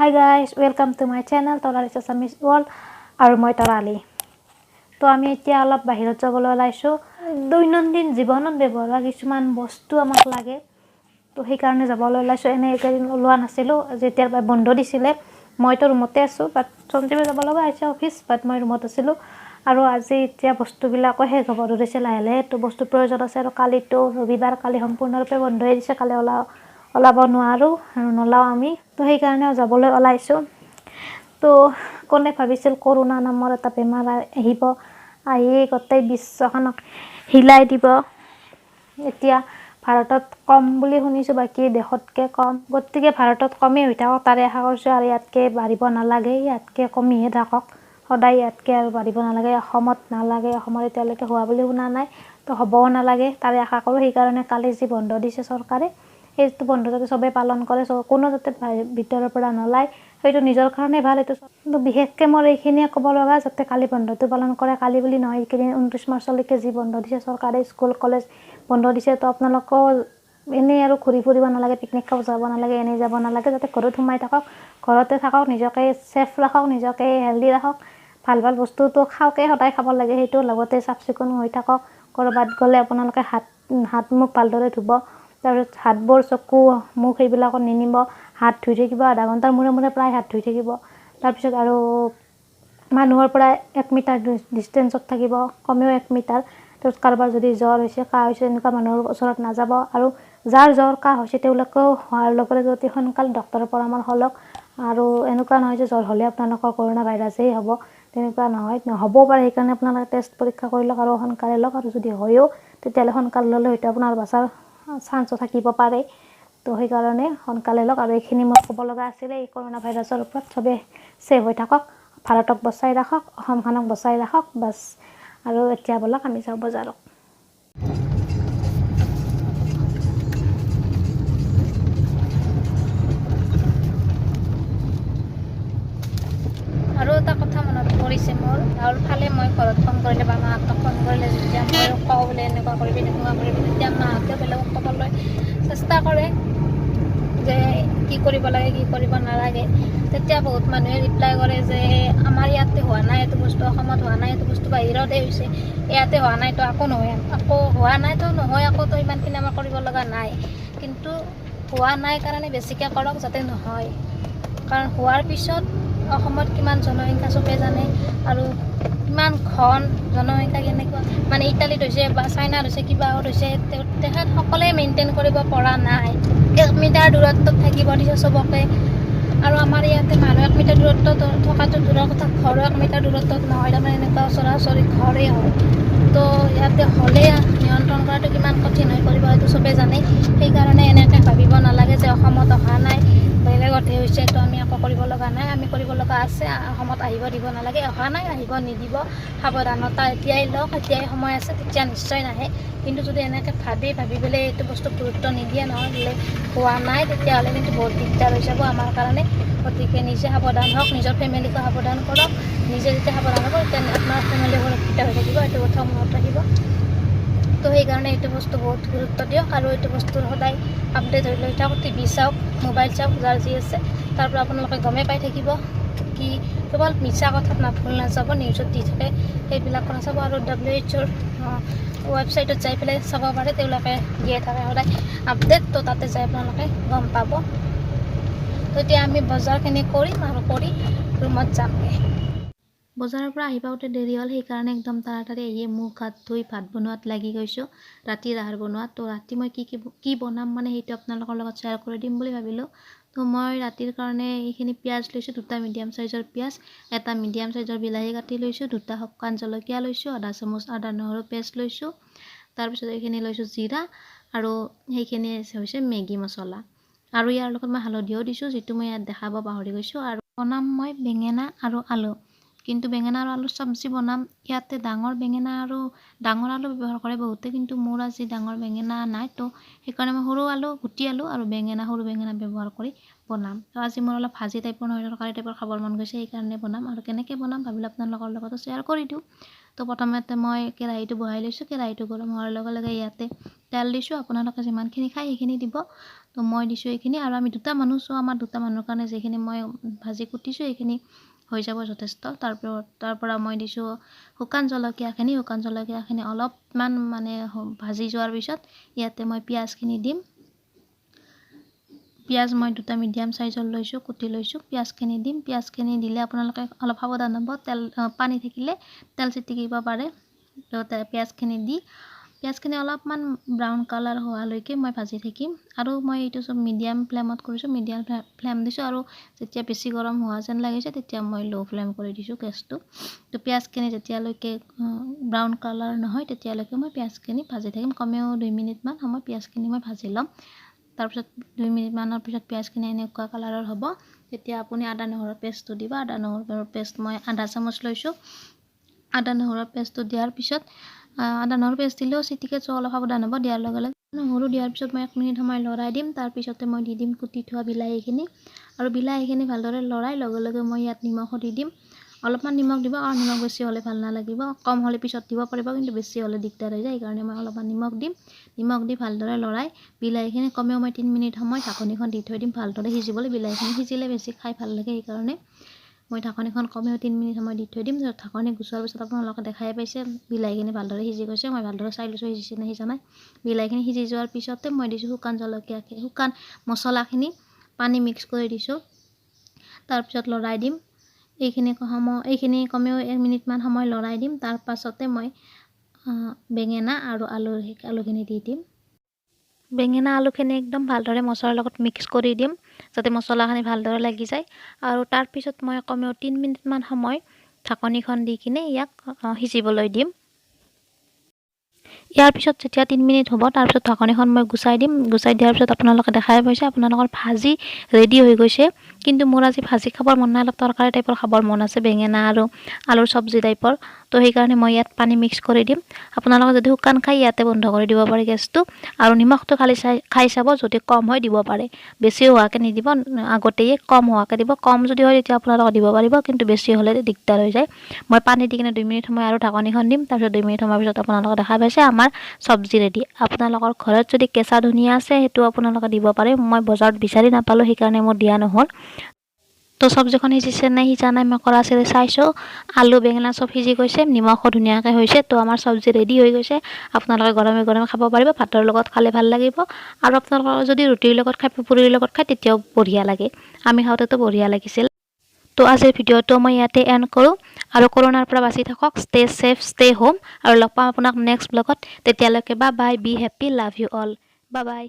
Hi guys, welcome to my channel Tarali's Assamese World আৰু মই তৰালি। তো আমি এতিয়া অলপ বাহিৰত যাবলৈ ওলাইছোঁ। দৈনন্দিন জীৱনত ব্যৱহাৰ হোৱা কিছুমান বস্তু আমাক লাগে, তো সেইকাৰণে যাবলৈ ওলাইছোঁ। এনেই এইকেইদিন ওলোৱা নাছিলোঁ, যেতিয়াৰ পৰা বন্ধ দিছিলে। মইতো ৰুমতে আছোঁ, বাট সঞ্জীৱে যাব লগা হৈছে অফিচ, বাট মই ৰুমত আছিলোঁ। আৰু আজি এতিয়া বস্তুবিলাকো শেষ হ'ব ধৰিছে লাহে লাহে, তো বস্তুৰ প্ৰয়োজন আছে। আৰু কালিতো ৰবিবাৰ, কালি সম্পূৰ্ণৰূপে বন্ধই দিছে, কালি ওলাব নোৱাৰোঁ আৰু নোলাওঁ আমি, তো সেইকাৰণেও যাবলৈ ওলাইছোঁ। তো কোনে ভাবিছিল কৰোণা নামৰ এটা বেমাৰ আহিব, আহি গোটেই বিশ্বখনক হিলাই দিব। এতিয়া ভাৰতত কম বুলি শুনিছোঁ, বাকী দেশতকৈ কম, গতিকে ভাৰতত কমেই হৈ থাকক তাৰে আশা কৰিছোঁ। আৰু ইয়াতকৈ বাঢ়িব নালাগে, ইয়াতকৈ কমিহে থাকক সদায়, ইয়াতকৈ আৰু বাঢ়িব নালাগে, অসমত নালাগে। অসমত এতিয়ালৈকে হোৱা বুলি শুনা নাই, তো হ'বও নালাগে তাৰে আশা কৰোঁ। সেইকাৰণে কালি যি বন্ধ দিছে চৰকাৰে, সেইটো বন্ধ যাতে চবেই পালন কৰে, কোনো যাতে ভিতৰৰ পৰা নোলায়, সেইটো নিজৰ কাৰণে ভাল। এইটো কিন্তু বিশেষকৈ মোৰ এইখিনিয়ে ক'ব লগা, যাতে কালি বন্ধটো পালন কৰে। কালি বুলি নহয়, এইকেইদিন 29 মাৰ্চলৈকে যি বন্ধ দিছে চৰকাৰে, স্কুল কলেজ বন্ধ দিছে, তো আপোনালোকেও এনেই আৰু ঘূৰি ফুৰিব নালাগে, পিকনিক খাব যাব নালাগে, এনেই যাব নালাগে, যাতে ঘৰত সোমাই থাকক, ঘৰতে থাকক, নিজকে ছেফ ৰাখক, নিজকে হেল্ডি ৰাখক। ভাল ভাল বস্তুটো খাওঁকে সদায় খাব লাগে, সেইটো লগতে চাফ চিকুণ হৈ থাকক। ক'ৰবাত গ'লে আপোনালোকে হাত মুখ ভালদৰে ধুব, তাৰপিছত হাতবোৰ চকু মুখ সেইবিলাকত নিনিব, হাত ধুই থাকিব, আধা ঘণ্টাৰ মূৰে মূৰে প্ৰায় হাত ধুই থাকিব। তাৰপিছত আৰু মানুহৰ পৰা 1 মিটাৰ ডিষ্টেঞ্চত থাকিব, কমেও 1 মিটাৰ। তাৰপিছত কাৰোবাৰ যদি জ্বৰ হৈছে, কাহ হৈছে, এনেকুৱা মানুহৰ ওচৰত নাযাব। আৰু যাৰ জ্বৰ কাহ হৈছে তেওঁলোকেও হোৱাৰ লগে লগে অতি সোনকালে ডক্টৰৰ পৰামৰ্শ লওক। আৰু এনেকুৱা নহয় যে জ্বৰ হ'লে আপোনালোকৰ কৰোণা ভাইৰাছেই হ'ব, তেনেকুৱা নহয়, নহ'বও পাৰে। সেইকাৰণে আপোনালোকে টেষ্ট পৰীক্ষা কৰি লওক আৰু সোনকালে লওক। আৰু যদি হয়ও তেতিয়াহ'লে সোনকালে ল'লে হয়তো আপোনাৰ বাচাৰ চান্সো থাকিব পাৰে, তো সেইকাৰণে সোনকালে লওক। আৰু এইখিনি মই ক'ব লগা আছিলে এই কৰোণা ভাইৰাছৰ ওপৰত। চবেই ছেভ হৈ থাকক, ভাৰতক বচাই ৰাখক, অসমখনক বচাই ৰাখক, বাছ। আৰু এতিয়া ব'লক আমি যাওঁ বজাৰত। আৰু এটা কথা মনত পৰিছে মোৰ, ৰাহুল ফালে মই ঘৰত ফোন কৰিলে বা মাহঁতক ফোন কৰিলে যেতিয়া মই কওঁ বোলে এনেকুৱা কৰিবি তেনেকুৱা কৰিবি, তেতিয়া মাহঁতে বেলেগক ক'বলৈ চেষ্টা কৰে যে কি কৰিব লাগে কি কৰিব নালাগে। তেতিয়া বহুত মানুহে ৰিপ্লাই কৰে যে আমাৰ ইয়াতে হোৱা নাই এইটো বস্তু, অসমত হোৱা নাই এইটো বস্তু, বাহিৰতে হৈছে, ইয়াতে হোৱা নাই তো আকৌ নহয়, আকৌ হোৱা নাই তো নহয়, আকৌ তো ইমানখিনি আমাৰ কৰিব লগা নাই। কিন্তু হোৱা নাই কাৰণে বেছিকৈ কৰক যাতে নহয়, কাৰণ হোৱাৰ পিছত অসমত কিমান জনসংখ্যা চবেই জানে, আৰু কিমান ঘন জনসংখ্যা কেনেকুৱা, মানে ইটালীত হৈছে বা চাইনাত হৈছে কিবাহত হৈছে, তেখেতসকলে মেইনটেইন কৰিব পৰা নাই। 1 মিটাৰ দূৰত্বত থাকিব দিছে চবকে, আৰু আমাৰ ইয়াতে মানুহ 1 মিটাৰ দূৰত্বত থকাটো দূৰৰ কথা, ঘৰো 1 মিটাৰ দূৰত্বত নহয়, তাৰমানে এনেকুৱা ওচৰা ওচৰি ঘৰেই হয়। তো ইয়াতে হ'লে নিয়ন্ত্ৰণ কৰাটো কিমান কঠিন হৈ পৰিব সেইটো চবেই জানে। সেইকাৰণে এনেকৈ ভাবিব নালাগে যে অসমত অহা নাই বেলেগতহে হৈছে, তো আমি একো কৰিব লগা নাই। আমি কৰিব লগা আছে, অসমত আহিব দিব নালাগে, অহা নাই আহিব নিদিব। সাৱধানতা এতিয়াই লওক, এতিয়াই সময় আছে, তেতিয়া নিশ্চয় নাহে। কিন্তু যদি এনেকৈ ভাবি ভাবি পেলাই এইটো বস্তু গুৰুত্ব নিদিয়ে নহয় বোলে হোৱা নাই, তেতিয়াহ'লে কিন্তু বহুত দিগদাৰ হৈ যাব আমাৰ কাৰণে। গতিকে নিজে সাৱধান হওক, নিজৰ ফেমিলিকো সাৱধান কৰক। নিজে যেতিয়া সাৱধান হ'ব তেতিয়া আপোনাৰ ফেমিলি সুৰক্ষিত হৈ থাকিব, এইটো কথা মনত ৰাখিব। তো সেইকাৰণে এইটো বস্তু বহুত গুৰুত্ব দিয়ক, আৰু এইটো বস্তুৰ সদায় আপডেট হৈ লৈ থাকক। টিভি চাওক, মোবাইল চাওক, যাৰ যি আছে তাৰ পৰা আপোনালোকে গমেই পাই থাকিব কি কেৱল মিছা কথাত ভুল নাযাব, নিউজত দি থাকে সেইবিলাক কথা চাব। আৰু WHO ৰ ৱেবছাইটত যাই পেলাই চাব পাৰে, তেওঁলোকে দিয়ে থাকে সদায় আপডেট, তো তাতে যাই আপোনালোকে গম পাব। তো এতিয়া আমি বজাৰখিনি কৰিম আৰু কৰি ৰুমত যামগৈ। বজাৰৰ পৰা আহি পাওঁতে দেৰি হ'ল, সেইকাৰণে একদম তাড়াতাড়ি আহিয়ে মুখ হাত ধুই ভাত বনোৱাত লাগি গৈছোঁ, ৰাতিৰ আহাৰ বনোৱাত। তো ৰাতি মই কি কি কি বনাম মানে সেইটো আপোনালোকৰ লগত শ্বেয়াৰ কৰি দিম বুলি ভাবিলোঁ। তো মই ৰাতিৰ কাৰণে এইখিনি পিঁয়াজ লৈছোঁ, 2টা মিডিয়াম চাইজৰ পিঁয়াজ, এটা মিডিয়াম চাইজৰ বিলাহী কাটি লৈছোঁ, 2টা শুকান জলকীয়া লৈছোঁ, আধা চামুচ আদা নহৰু পেষ্ট লৈছোঁ, তাৰপিছত এইখিনি লৈছোঁ জিৰা, আৰু সেইখিনি হৈছে মেগী মছলা। আৰু ইয়াৰ লগত মই হালধিও দিছোঁ, যিটো মই ইয়াত দেখাব পাহৰি গৈছোঁ। আৰু বনাম মই বেঙেনা আৰু আলু, কিন্তু বেঙেনা আৰু আলুৰ চব্জি বনাম। ইয়াতে ডাঙৰ বেঙেনা আৰু ডাঙৰ আলু ব্যৱহাৰ কৰে বহুতে, কিন্তু মোৰ আজি ডাঙৰ বেঙেনা নাই, তো সেইকাৰণে মই সৰু আলু, গুটি আলু আৰু বেঙেনা, সৰু বেঙেনা ব্যৱহাৰ কৰি বনাম। তো আজি মোৰ অলপ ভাজি টাইপৰ নহয় তৰকাৰী টাইপৰ খাবৰ মন গৈছে, সেইকাৰণে বনাম। আৰু কেনেকৈ বনাম ভাবিলোঁ আপোনালোকৰ লগতো শ্বেয়াৰ কৰি দিওঁ। তো প্ৰথমতে মই কেৰাহীটো বহাই লৈছোঁ, কেৰাহীটো গৰম হোৱাৰ লগে লগে ইয়াতে তেল দিছোঁ। আপোনালোকে যিমানখিনি খায় সেইখিনি দিব। তো মই দিছোঁ এইখিনি আৰু আমি দুটা মানুহ, চ' আমাৰ দুটা মানুহৰ কাৰণে যিখিনি মই ভাজি কুটিছোঁ, সেইখিনি হৈ যাব যথেষ্ট। তাৰপৰা মই দিছোঁ শুকান জলকীয়াখিনি। শুকান জলকীয়াখিনি অলপমান মানে ভাজি যোৱাৰ পিছত ইয়াতে মই পিঁয়াজখিনি দিম। পিঁয়াজ মই দুটা মিডিয়াম চাইজৰ লৈছোঁ, কুটি লৈছোঁ। পিঁয়াজখিনি দিম। পিঁয়াজখিনি দিলে আপোনালোকে অলপ সাৱধান হ'ব, তেল পানী থাকিলে তেল চিটিকিব পাৰে। তো পিঁয়াজখিনি দি পিঁয়াজখিনি অলপমান ব্ৰাউন কালাৰ হোৱালৈকে মই ভাজি থাকিম। আৰু মই এইটো চব মিডিয়াম ফ্লেমত কৰিছোঁ, মিডিয়াম ফ্লেম দিছোঁ। আৰু যেতিয়া বেছি গৰম হোৱা যেন লাগিছে, তেতিয়া মই ল' ফ্লেম কৰি দিছোঁ গেছটো। তো পিঁয়াজখিনি যেতিয়ালৈকে ব্ৰাউন কালাৰ নহয়, তেতিয়ালৈকে মই পিঁয়াজখিনি ভাজি থাকিম। কমেও 2 মিনিটমান সময় পিঁয়াজখিনি মই ভাজি ল'ম। তাৰপিছত 2 মিনিটমানৰ পিছত পিঁয়াজখিনি এনেকুৱা কালাৰৰ হ'ব, তেতিয়া আপুনি আদা নহৰুৰ পেষ্টটো দিব। আদা নহৰুৰ পেষ্ট মই আধা চামুচ লৈছোঁ। আদা নহৰুৰ পেষ্টটো দিয়াৰ পিছত, আদা নহৰু পেষ্ট দিলেও চিটিকে, চ' অলপ সাৱধান হ'ব দিয়াৰ লগে লগে। নহৰু দিয়াৰ পিছত মই 1 মিনিট সময় লৰাই দিম। তাৰপিছতে মই দি দিম কুটি থোৱা বিলাহীখিনি। আৰু বিলাহীখিনি ভালদৰে লৰাই লগে লগে মই ইয়াত নিমখো দি দিম। অলপমান নিমখ দিব, আৰু নিমখ বেছি হ'লে ভাল নালাগিব। কম হ'লে পিছত দিব পাৰিব, কিন্তু বেছি হ'লে দিগদাৰ হৈ যায়। সেইকাৰণে মই অলপমান নিমখ দিম। নিমখ দি ভালদৰে লৰাই বিলাহীখিনি কমেও মই 3 মিনিট সময় ঢাকনিখন দি থৈ দিম ভালদৰে সিজিবলৈ। বিলাহীখিনি সিজিলে বেছি খাই ভাল লাগে, সেইকাৰণে মই ঢাকনিখন কমেও 3 মিনিট সময় দি থৈ দিম। ঢাকনি গুচোৱাৰ পিছত আপোনালোকে দেখাই পাইছে, বিলাহীখিনি ভালদৰে সিজি গৈছে। মই ভালদৰে চাই লৈছোঁ সিজিছে নে সিজা নাই। বিলাহীখিনি সিজি যোৱাৰ পিছতে মই দিছোঁ শুকান জলকীয়া, শুকান মছলাখিনি পানী মিক্স কৰি দিছোঁ। তাৰপিছত লৰাই দিম। এইখিনি কমেও 1 মিনিটমান সময় লৰাই দিম। তাৰ পাছতে মই বেঙেনা আৰু আলুখিনি দি দিম। বেঙেনা আলুখিনি একদম ভালদৰে মছলাৰ লগত মিক্স কৰি দিম, যাতে মছলাখিনি ভালদৰে লাগি যায়। আৰু তাৰপিছত মই কমেও 3 মিনিটমান সময় ঢাকনিখন দি কিনে ইয়াক সিজিবলৈ দিম। ইয়াৰ পিছত যেতিয়া 3 মিনিট হ'ব, তাৰপিছত ঢাকনিখন মই গুচাই দিম। গুচাই দিয়াৰ পিছত আপোনালোকে দেখাই পাইছে, আপোনালোকৰ ভাজি ৰেডি হৈ গৈছে। কিন্তু মোৰ আজি ভাজি খাবৰ মন নাই, অলপ তৰকাৰী টাইপৰ খাবৰ মন আছে, বেঙেনা আৰু আলুৰ চব্জি টাইপৰ। তো সেইকাৰণে মই ইয়াত পানী মিক্স কৰি দিম। আপোনালোকে যদি শুকান খাই, ইয়াতে বন্ধ কৰি দিব পাৰে গেছটো আৰু নিমখটো খালি চাই খাই চাব, যদি কম হয় দিব পাৰে। বেছি হোৱাকৈ নিদিব, আগতেই কম হোৱাকৈ দিব। কম যদি হয়, তেতিয়া আপোনালোকে দিব পাৰিব, কিন্তু বেছি হ'লে দিগদাৰ হৈ যায়। মই পানী দি কিনে 2 মিনিট সময় আৰু ঢাকনিখন দিম। তাৰপিছত 2 মিনিট সময়ৰ পিছত আপোনালোকে দেখা পাইছে, আমাৰ চব্জি ৰেডি। আপোনালোকৰ ঘৰত যদি কেঁচা ধনিয়া আছে, সেইটো আপোনালোকে দিব পাৰে। মই বজাৰত বিচাৰি নাপালোঁ, সেইকাৰণে মোৰ দিয়া নহ'ল। তো চব্জিখন সিজিছে নে সিজা নাই মই কৰাচিৰে চাইছোঁ। আলু, বেঙেনা চব সিজি গৈছে, নিমখো ধুনীয়াকৈ হৈছে। তো আমাৰ চব্জি ৰেডি হৈ গৈছে। আপোনালোকে গৰমে গৰমে খাব পাৰিব। ভাতৰ লগত খালে ভাল লাগিব আৰু আপোনালোকৰ যদি ৰুটিৰ লগত খায়, পুৰিৰ লগত খায়, তেতিয়াও বঢ়িয়া লাগে। আমি খাওঁতেতো বঢ়িয়া লাগিছিল। তো আজিৰ ভিডিঅ'টো মই ইয়াতে এণ্ড কৰোঁ। আৰু কৰোণাৰ পৰা বাচি থাকক। Stay safe, stay home. আৰু লগ পাম আপোনাক নেক্সট ব্লগত। তেতিয়ালৈকে bye bye, be happy, love you all, bye bye.